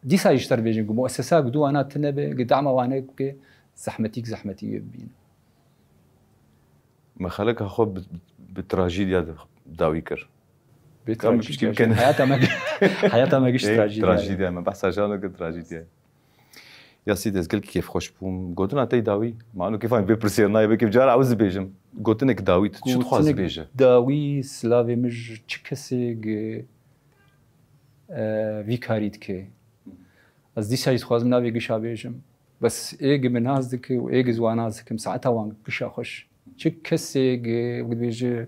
dîsa jî ji te re bêjim ku muessesa ku du wana tune be, ku dema wane bike, zehmetîk zehmetî wê bibîne. Me xeleka xwe bi, bi trajîdya de dawî kir. Bê trajîdya, heyata me, heyata me giş trajîdya ye. Trajîdya me, behsa jano kir trajîdya ye. Yasî, ez gelkî kêfxweş bûm. Gotina te yî dawî, ma eno kêfa min vê pirsiyê nayê, belkî cara ew ez bêjim. Gotinek dawî, tu çi dixwazî bêje? Gotinek dawî, silavê min ji çi kesê gi, e, vî karî dike. Ez dîsa jî dixwazim navê gişa bêjim. Bes ê gi min nas dike û ê gi ji wan nas dikim, saeta wan gişa xweş. Çi kesê gi, wek dibêje,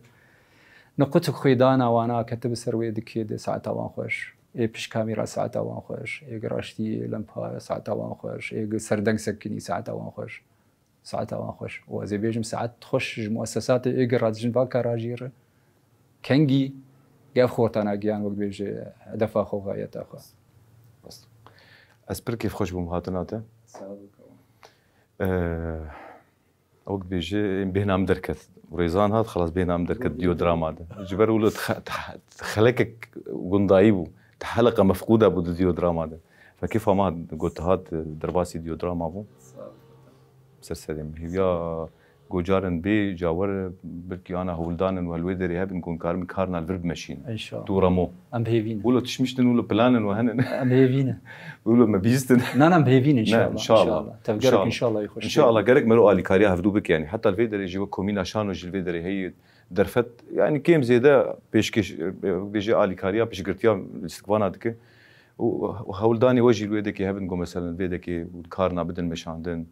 niqut xwêdana wana ketibe ser wê dikê de saeta wan xweş. Ê pişt kamîra saeta wan xweş. Ê gi raştî lempa saeta wan xweş. Ê gi serdeng sekinî saeta wan xweş. Saeta wan xweş. Û ez ê bêjim saet xweş ji muessesatê ê gi radijin va kara jî re. Kengî Gef xortana giyan wek dibêje hedefa xwe, xayeta xwe. Ez pir kêfxweş bûm hatina te. Sağ ol. Ee, Wek dibêje, bêhna min derket. Rêzan hat, xelas bêhna min derket diyo drama de. Ji ber wilo xelekek gundayî bû. Heleqa mefqûda bû di diyo drama de. Fe kêfa me hat, got hat derbasî diyo drama bû. Ser serê min. Hêviya gocarin bê, cawer belkî ana hewldanin û helwê derê hebin, ku hûn karin karna li vir bimeşînin. Înşallah. Tu remo. Em bi hêvî ne. Wilo tişmiştin, wilo planin we henin. Em bi hêvî ne. Wilo me bîstin. Na, na, em bi hêvî ne, Ne, înşallah. înşallah. Tevgerek înşallah, xweş. Înşallah, gerek mero alîkariya hevdû bike, yanî heta li vê derê jî wek komîna Şano jî li vê derê heye derfet, yanî kêm zêde pêşkêş, bêje alîkariya piştgirtiya lîstikvana dike. Û hewldanê we jî li wê dekê hebin, ku meselen vê dekê û karna bidin meşandin.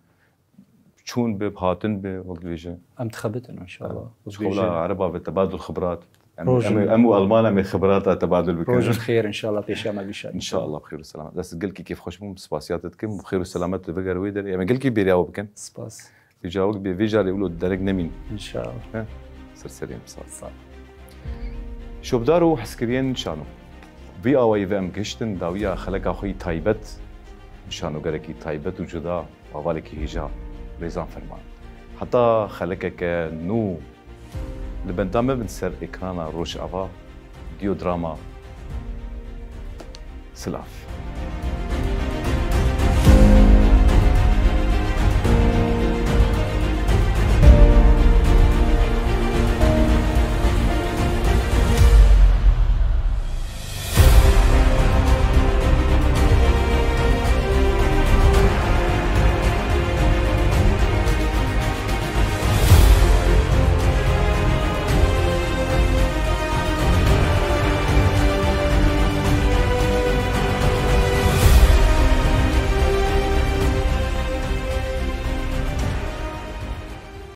Çûn bi, hatin bi, wek dibêje. Em dixebitin înşallah. Ji xewla Ereba ve tebadul xibrat. Em, Rojin. em, em û Almana me xibrata tebadul bikin. Rojin xêr înşallah pêşiya me bişa. Înşallah, bi xêr û selamet. Ez gelkî kêfxweş bûm, spasiya te dikim. Bi xêr û selamet li vir wê derê. Em gelkî bêriya we bikin. Spas. Vêca wek bê, vê carê wilo derek nemîn. Înşallah. He? Ser serê em sağ. Sağ. Şopdar û hezkiriyên Şano. Vî awayî ve em gihiştin dawiya xeleka xwe yî taybet, şanogerekî taybet û cuda, hevalekî hêja, Rêzan Ferman. Heta xelekeke nû li benda me bin ser ekrana Rojava, diyo drama. Silav.